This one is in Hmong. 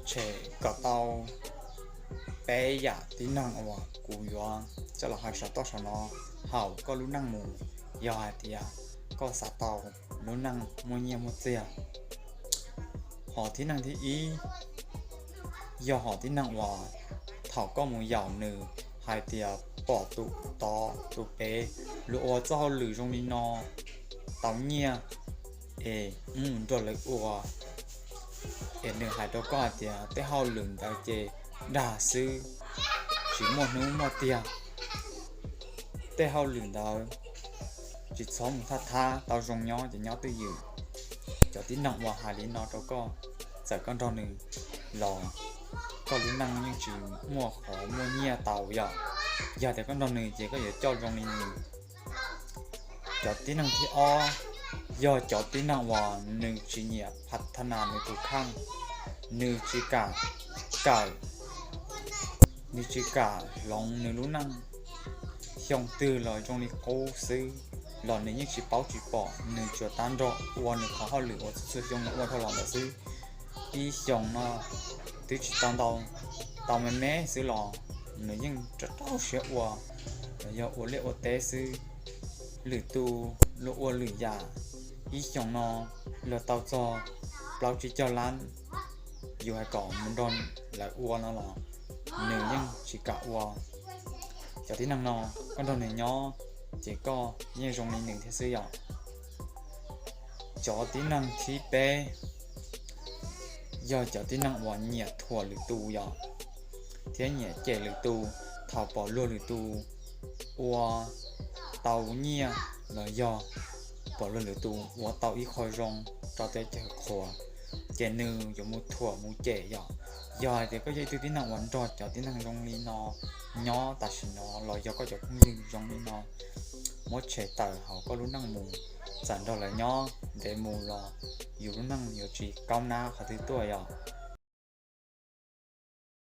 tshem kom tau peb yam tib neeg uas kuv yuav coj los hais saum toj saum no hauv koj lub neej mus, yog hais tias koj xav tau lub neej muaj nyiaj muaj txiag. Hom tib neeg thib ib yog hom tib neeg uas thaum koj mus yaum nws hais tias pom tus tod tus pem luag ua txoj hauj lwm zoo li no tau nyiaj, es mus nrog lawv ua, es nws hais rau koj hais tias tej hauj lwm ntawd ces dag xwb, tsis muaj hnub muaj tiag, tej hauj lwm ntawd tsis txhob mus thab thab, tau zoo nyob ces nyob twj ywm. Cov tib neeg uas hais li no rau koj, txawm koj nrog nws los koj lub neej yeej tsis muaj qhov muaj nyiaj tau yom, yog tias koj nrog nws ces koj yuav coj zoo li nws. Cov tib neeg thib ob yog cov tib neeg uas nws tsis nyiam phav thab nas nws tus kheej, nws tsis kam kawm, nws tsis kam hloov nws lub neej. Xyoo twg los zoo li qub xwb los nws yeej tsis paub tsis pom, nws tsuas tab nrog ua nws qhov hauj lwm uas txhua txhua xyoo nws ua dhau los ntawd xwb. Ib xyoos no twb tsis tau ntau, tau me me xwb los nws yeej rau rau siab ua, los yog ua liaj ua teb xwb. Lwm tus luag ua lwm yam, ib xyoos no luag tau txog plaub tsib caug lab, yus hais kom mus nrog lawv ua no los nws yeej tsis kam ua. Cov tib neeg no koj nrog nws nyob ces koj yeej zoo li nws thiab xwb yom. Cov tib neeg thib peb yog cov tib neeg uas nyiam thuam lwm tus yom, thiab nyiam cem lwm tus. Thaum pom luag lwm tus ua tau nyiaj los yog pom luag lwm tus ua tau ib qho zoo rau teb chaws qhuas, ces nws yuav mus thuam mus cem yom. Yog hais tias koj yog ib tug tib neeg uas nrog cov tib neeg zoo li no nyob tam sim no los yog koj cov phooj ywg zoo li no, muab tshem tawm hauv koj lub neej mus, txawm nrog lawv nyob ntev mus los yus lub neej yuav tsis kaub nab qhov twg tuaj yom.